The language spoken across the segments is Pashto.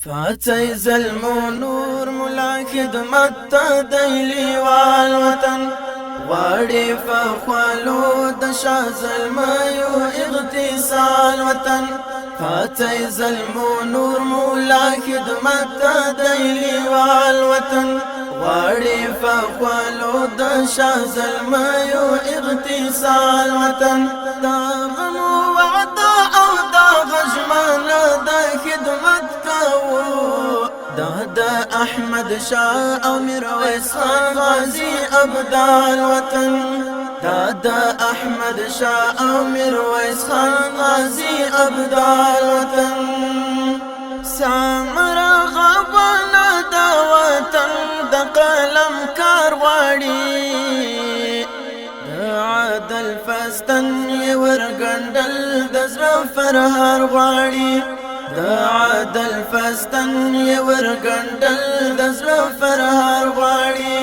فاڅئ زلمو نور ملا خدمت ته دی لیوال وطن. غواړي فخوالو د شاه زلمیو اغتسال وطن. فاڅئ زلمو نور مولا خدمت ته دی لیوال وطن. غواړي فخوالو د شاه زلمیو اغتسال وطن. دا غمو وعده او دا غژمنه د خدمت کوو، دا د احمد شاه او میرویس خان غازي ابدال وطن. دا د احمد شاه او میرویس خان غازي ابدال وطن. سامر غبنه د وطن د قلم کار غواړي، د عدل فستن یې ورګنډل د زړه فرهار غواړي. د عدل فستن یې ورګنډل د زړه فرهار غواړي.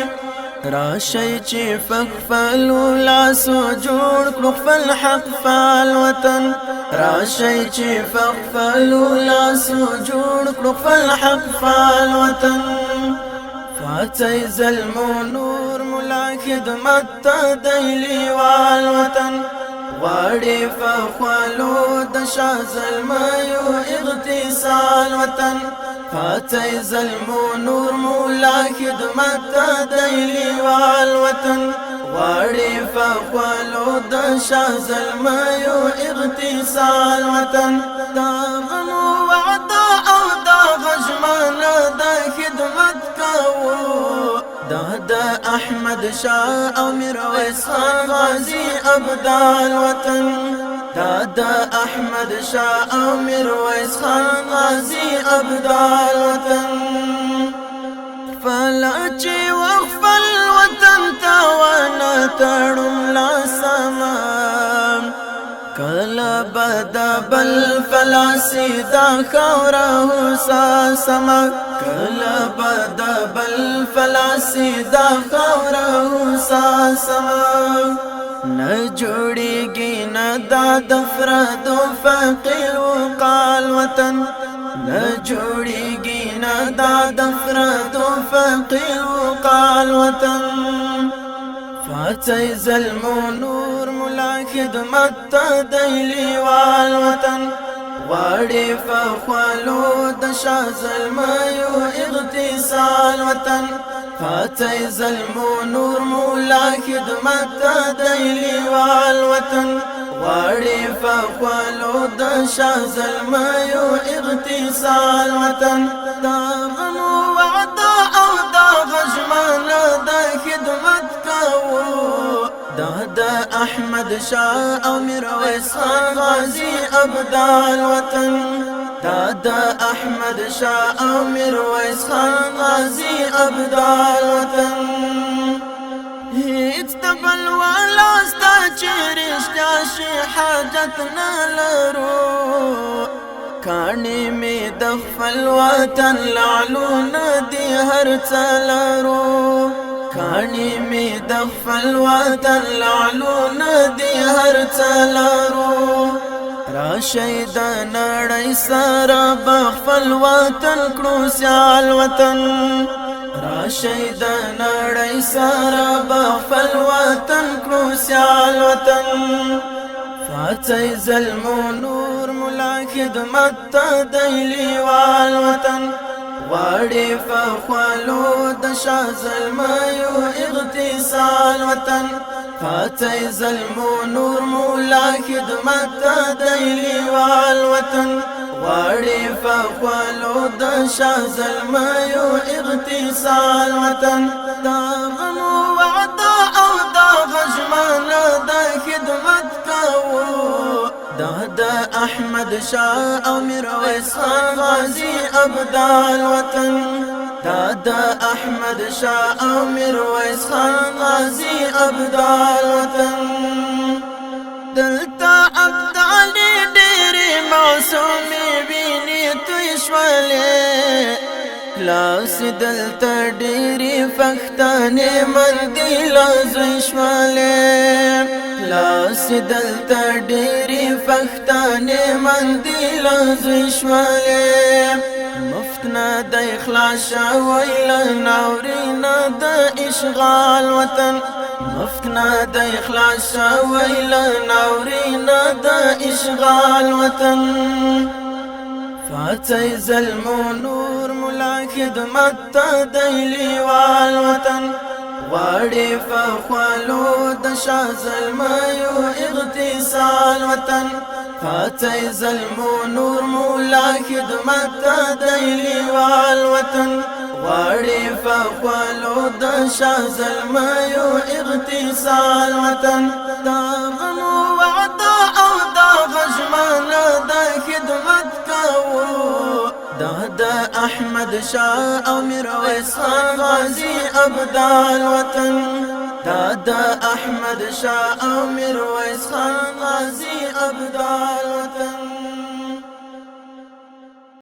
راشئ چې فخفلو لاسو جوړ کړو خپل حق فال وطن. راشئ چې فخفلو لاسو جوړ کړو خپل حق فال وطن. فاڅئ زلمو نور ملا خدمت ته دی لیوال وطن. غواړي فخوالو د شاه زلمیو اغتسال وطن. فاڅئ زلمو نور مولا خدمت ته دی لیوال وطن. غواړي فخوالو د شاه زلمیو اغتسال وطن. دا غمو وعده او دا غژمنه د خدمت کوو، دا د احمد شاه او میرویس خان غازي ابدال وطن. دا د احمد شاه او میرویس خان غازي ابدال وطن. فلا چې وخفل وطن ته ونه تړم لا سما، کله بد بل فلاسی دا خاوره حسا سما. کله بد بل فلاسی دا خاوره حسا سما. نه جوړیږي نه دا د فردو فقیل وقال وطن. نه جوړیږي نه دا د فردو فقیل وقال وطن. فاڅئ زلمو نور ملا خدمت ته دی لیوال وطن. غواړي فخوالو د شاه زلمیو اغتسال وطن. فاڅئ زلمو نور مولا خدمت ته دی لیوال وطن. غواړي فخوالو د شاه زلمیو اغتسال وطن. دا غمو وعده او دا غژمنه د خدمت کوو، دا د احمد شاه او میرویس خان غازي ابدال وطن. دا د احمد شاه او میرویس خان غازي ابدال وطن. هیڅ د بل والا ستا چې رښتیا شي حاجت نه لرو، کاڼي مې د خپل وطن لعلونه دي هر څه لرو. کاڼي مې د خپل وطن لعلونه دي هر څه لرو. راشئ د نړۍ سره به خپل وطن کړو سیال وطن. راشئ د نړۍ سره به خپل وطن کړو سیال وطن. فاڅئ زلمو نور ملا خدمت ته دی لیوال وطن. غواړي فخوالو د شاه زلمیو اغتسال وطن. فاڅئ زلمو نور مولا خدمت ته دی لیوال وطن. غواړي فخوالو د شاه زلمیو اغتسال وطن. دا غمو وعده او دا غژمنه د خدمت کوو، دا د احمد شاه او میرویس خان غازي ابدال وطن. دا د احمد شاه او میرویس خان غازي ابدال وطن. دلته ابدالي ډېرې معصومې وینې توی شولې، لاس دلته ډېرې پښتانې مندي لازوی شولې. لاس دلته ډېرې پښتانې مندي لازوی شولې. مفت نه د اخلاص شوی له ناورې نه د اشغال وطن، مفت نه د اخلاص شوی له ناورې نه د اشغال وطن. فاتح زلمو نور مولا خدمت ته دی لیوال وطن، غواړي فخوالو د شاه زلمیو اغتسال وطن. فاتح زلمو نور مولا خدمت ته دی لیوال وطن، غواړي فخوالو د شاه زلمیو اغتسال وطن. دا غمو وعده او دا غژمنه د خدمت کوو، دا د احمد شاه او میرویس خان غازی ابدال وطن، دا د احمد شاه او میرویس خان غازی ابدال وطن.